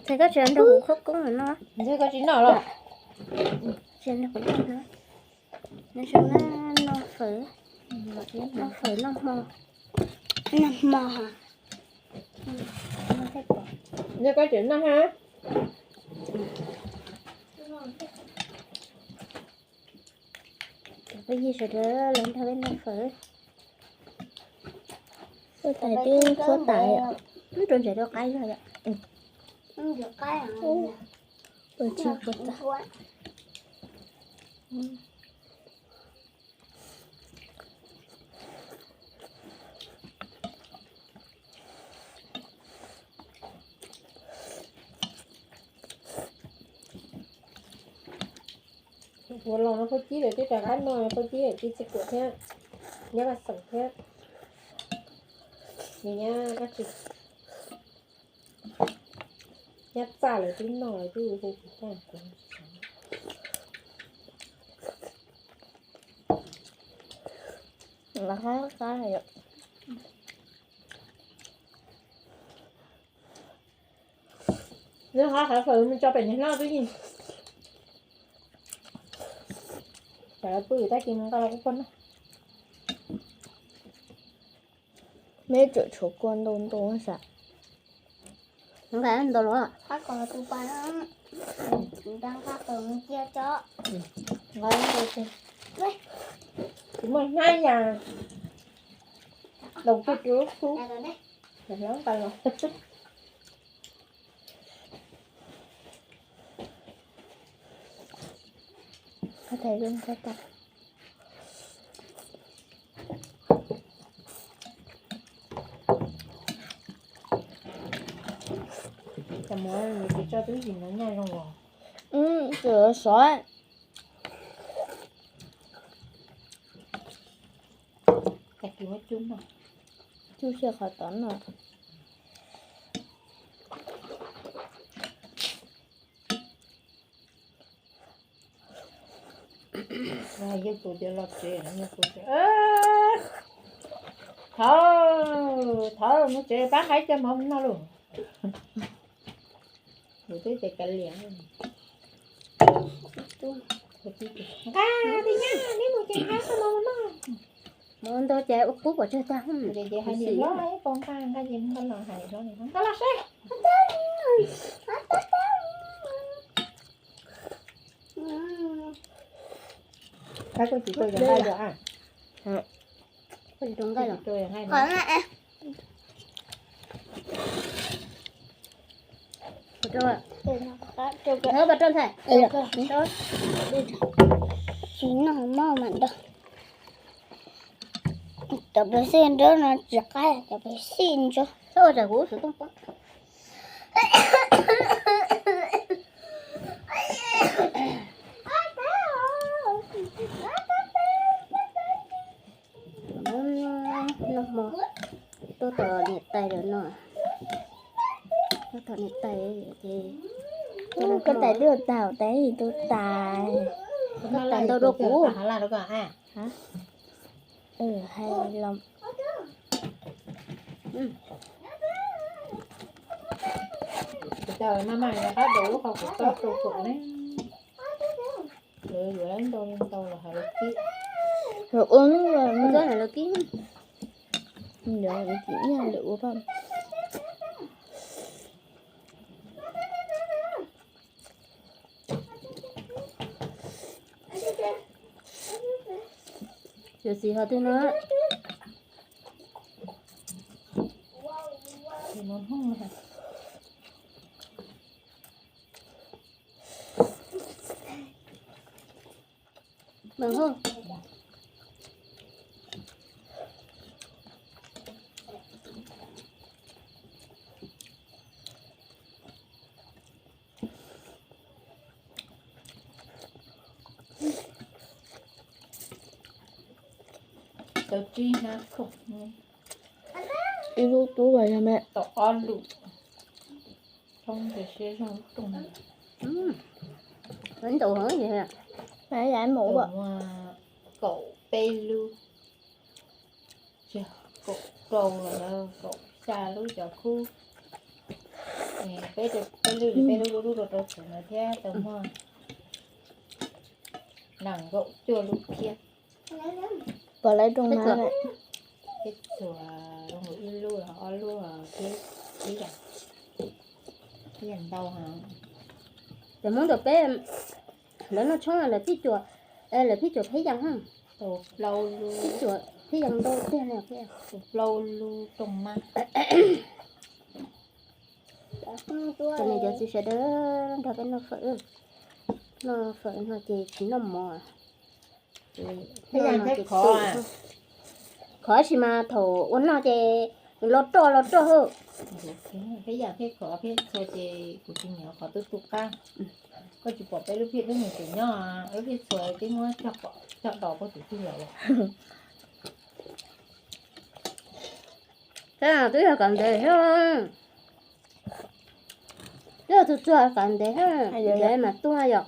Thov koj tsis nrog kuv khawb koob no. Ntshe koj tsis noj los? Tsis nrog kuv noj no. Noj fawm, noj fawm, noj hmo, noj hmo. Ntshe koj tsis noj ha. Peb yig sawv daws los nrog peb noj fawm. Tais twb qhuav tas, nws rau ntses rau qaib zog yom. Ua los no phooj ywg lawv twb rov qab noj, phooj ywg lawv twb txiv kuam thiab, nyob vaj xeem thiab, nws nyob dab tsi, nyob txaj lawv twb noj lawv twb hu kuv tag kuv. Neb qab hais fawm mus tso pem niag hlob twb yeej. Tam pw tab sis mus nqa los ua kua noj. Neb tseem tshuav kua ntau ntau sas. Nqa ntau los qab kom tus pas nqa fawm mus cia tso. Nqa ntau ces tsis muaj hnab yas daus kiag rau lub kub. Hlob nqa los. Cov muab nws tsis tso twb yim no nyaj zoo los. Cov kis muab cub no, cub xyaw qhov tod no. Yog kuv tias los tsev, thov, thov mus tsev pab hais cov mov no lauj. Kuv twb tias kav liam. Nqa, neb mus ces nqa koj mov no. Mov ntau ces ua qub kom tsawg tag. Ces hais niam hlob ib pau nqa, nqa ces nqa los hais niam hlob, nqa los seb. Koj tsis tau yog nqaij los a? Koj tsis tau nqaij los? Tsis noj moj mas da. Cov pes xij nrab no tsis qab, cov pes xij ntsuab. Noj hmo tuaj tom niam tais lawm no. Tuaj tom niam tais ces koj tais tuaj tau tais tus tais, koj tais ntau dua kuv. Hais los Tus coj maj maj rov qab rau lub qhov kuv txob rau kuv ne. Lawv yuav ntau li ntau los hais lawv kib. Lawv ua txob hais lawv kib. Lawv ua paj. Yus txiv ho twg no? Cov tsib hnab khoom, ib lub tub los yog me tau ob lub. Thoob ntawd siab zoo lub rooj. Ntau heev. Mas yam mus kaum peb lub, kaum rau los kaum xya lub cov khub. Peb, peb lwj, peb lub lub rau rau txhuv no thiab tau muaj nees nkaum cuaj lub thiab. Pom lawv rau na. Peb txhuam zoo ib lub, ob lub thiab, ib yam, ib yam ntau. Cov Hmoob rau peb, lawv noj tshoob lawv phij cuam, lawv phij cuam pheb yam, phij cuam pheb yam ntau tiag li. Plaub lub rooj mab. Cov niam cov txiv sawv daws nrog peb noj fawm, noj fawm no ces tsis noj mov. Khov tab sis mas thaum ua noj ces los roj los roj hauj. Peb yam peb khov peb txhua ces kuv tsis nyiam qhov twb tu qab. Koj tsis pom peb lub phiaj twb mus tseem nyob, lub phiaj txhua twb muab cog dos puag tim twg lawm. Twb yog kav ntev thiab, twb yog txhua txhua kav ntev thiab, mas tuaj yom.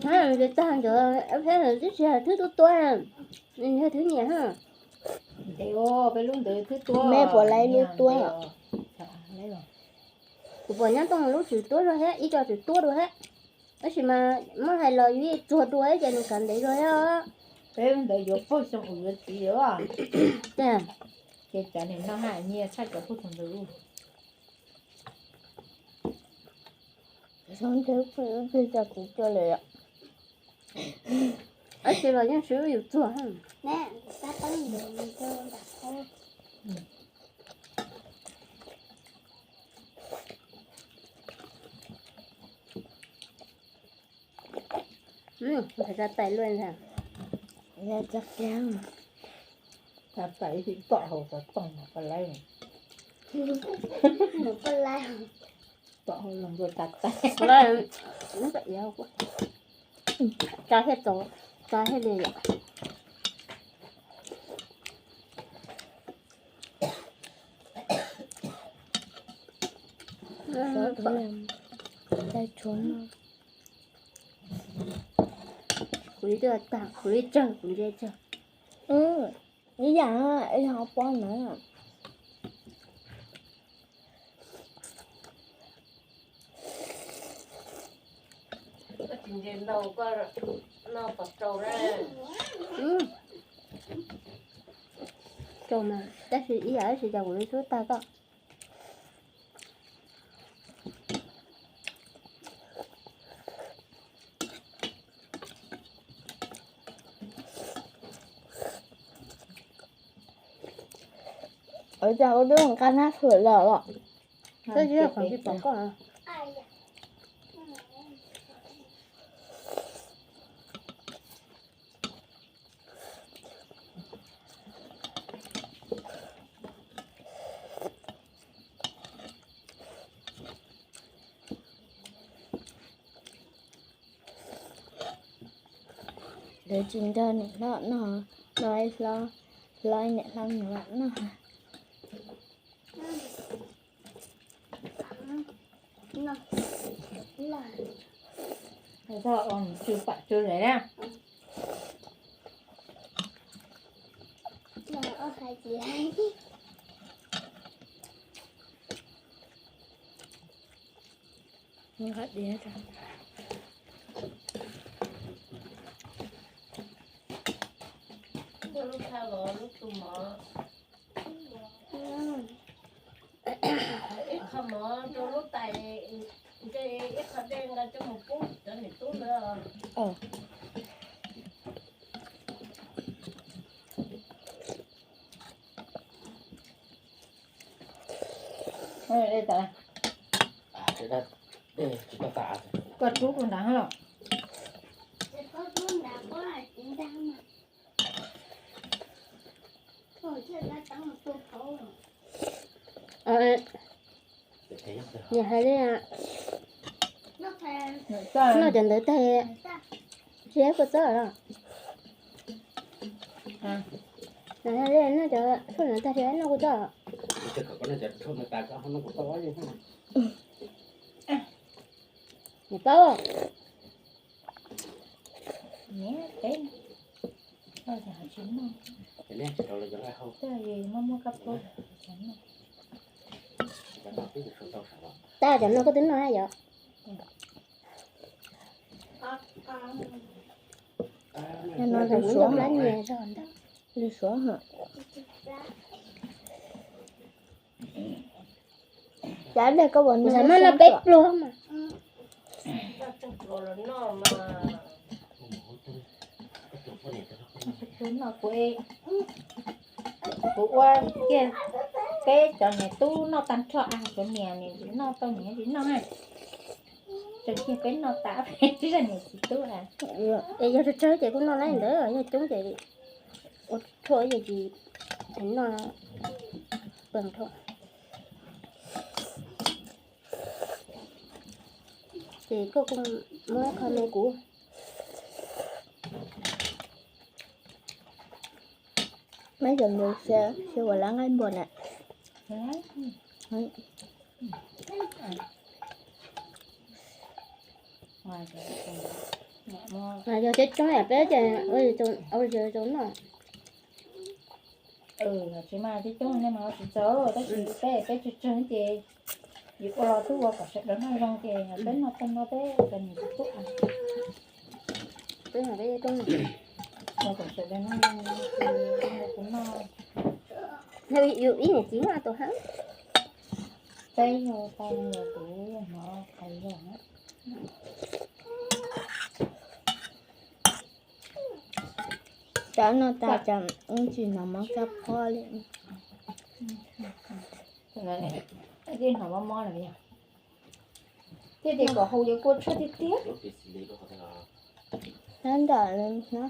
Tag ntawd twb tsis yog thwb tuab tuab, yog thwb nyiam. Ntev, peb lub ntawd thwb tuab, me puas lawv lub tuab. Kuv pom nyob tooj lub tsis tuab dua thiab, ib co tsis tuab dua thiab. Tab sis mas muab hais los yus yeej txuag dua ib ce nws kav ntev dua thiab. Peb lub ntawd yuav pog xyoo uas yuav txiv lawm. Ces cov niam noj haj nyiaj tshaj cov pog thaum ntawd. Xyoo ntawd pog cov kuv coj lawm. Tab sis los yeej swb yus txuag. Npam tsa tais luaj ntag. Tsa tais tsis tom hauv xov tooj mas pab laib. Tom hauv los npua tsa tais. Tsa thiaj txaus, tsa thiaj li yom. Kuv li twb tag, kuv li tsawg kuv ntsia tsawg. Ib yam, ib yam pob ntawd. Koj tsis ntse ntau koj noj pom rau na. Rau mas tab sis ib yam tab sis cas kuv li twb tag koj. Ua cas ua twb nqa nab fwm los los. Twb yog qhov tsis pom koj. Lawv tsis nrog niam hlob noj, nrog ib hlob, hlob niam hlob nyob noj. Tsis pam tsis lem na. Ib qho mov rau lub tais, nce ib qho dej nqa coj mus pub cov niam tub lawv. Koj rub rau nrad los. Niam hais li, noj cov ntawd tag, tsis ib kua txob los. Niam hais li noj cov tshuaj ntawd tag tsis ib noj kua txob. Niam paub. Tab cov no koj twb noj yom? No lwm suav, lwm suav. Cav dej koj puas noj? Kuv xav noj peb pluag mas. Kuv ua kiag peb cov niam tub noj tag nrho, cov niam noj tau niam tsis noj na. Tseem kiag peb noj tas, peb zaj niam txiv tub. Es yog tsawg tsawg ces kuj noj laib ntawd, yog coob ces ua rhuaj ces tsis noj pes rhuaj. Ces koj kuj muab qho me kuv. Meb cov ntawd xyaw ua lab nqaij npua na. Yog coob coob yam peb ces ua li cas noj. Tsis mas coob coob nej mas tsis txaus, tab sis peb peb tsawg tsawg ces yus ua los twb ua kom sawv daws noj zoo ces peb noj tag no peb cov niam tub, peb peb ua kom sawv daws noj, kuv noj. Yus ib niam txiv noj tus hab. Peb yog tau yog kuv yog hnov qhov yog. Cov no tas cas tsis hnov mob kab phob li. Thiaj tias kom hu yuav kua tshuaj tiag tiag. Tab nram no.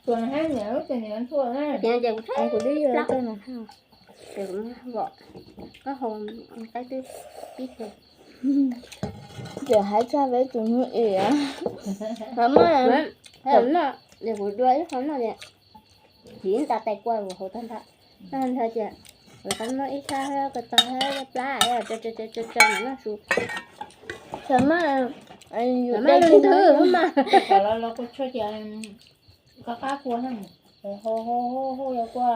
Tuas hab niam lub tias niam ntxhua na. Kuv twb yog rau no hab. Ces kuv muab vom, koj hu qaib twb ib xyoo. Ces hais txog peb tus hnub ib, qhov muaj, noj, es kuv dua ib qho noj tias, tsis nta tais kua kuv hauv tag nrho. Noj nrho ces kuv qab muab ib sab ko taw hab plab, tso tso tso noj su. Txawm mas, mas leej twg mas los los kua tshuaj ces qab qab kua na, hu hu hu hu yuav kua,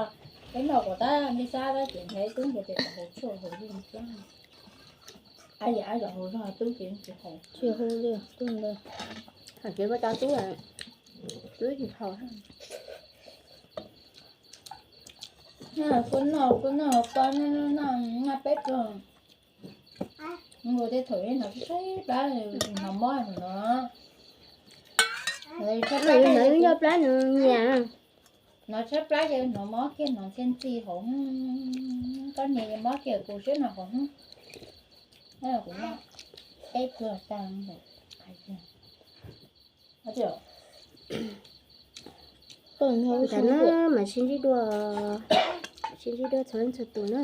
peb noj kom tab nti sab tab ces nrhiav ib tub ntias tes kom haus tshuaj haus li plab. Ab yam ab yam haus zog tub ces tsis haus. Tsis hu li tub ntawd. Hais tias koj cov tub, tub tsis haus. Kuv noj kuv noj kua noj noj peb pluag. Nkaus tej thaum hnov tshaib plab, hnov mob no. Hnov tshaib plab nws nyiam. Hnov tshaib plab ces hnov mob kiag, hnov ntxhia ntxi hauv. Koj niam ces mob kiag kuv siab no hauv. Kuv noj peb pluag tag. Tam no mas sib ntsib dua, sib ntsib dua txhua leej txhua tus na.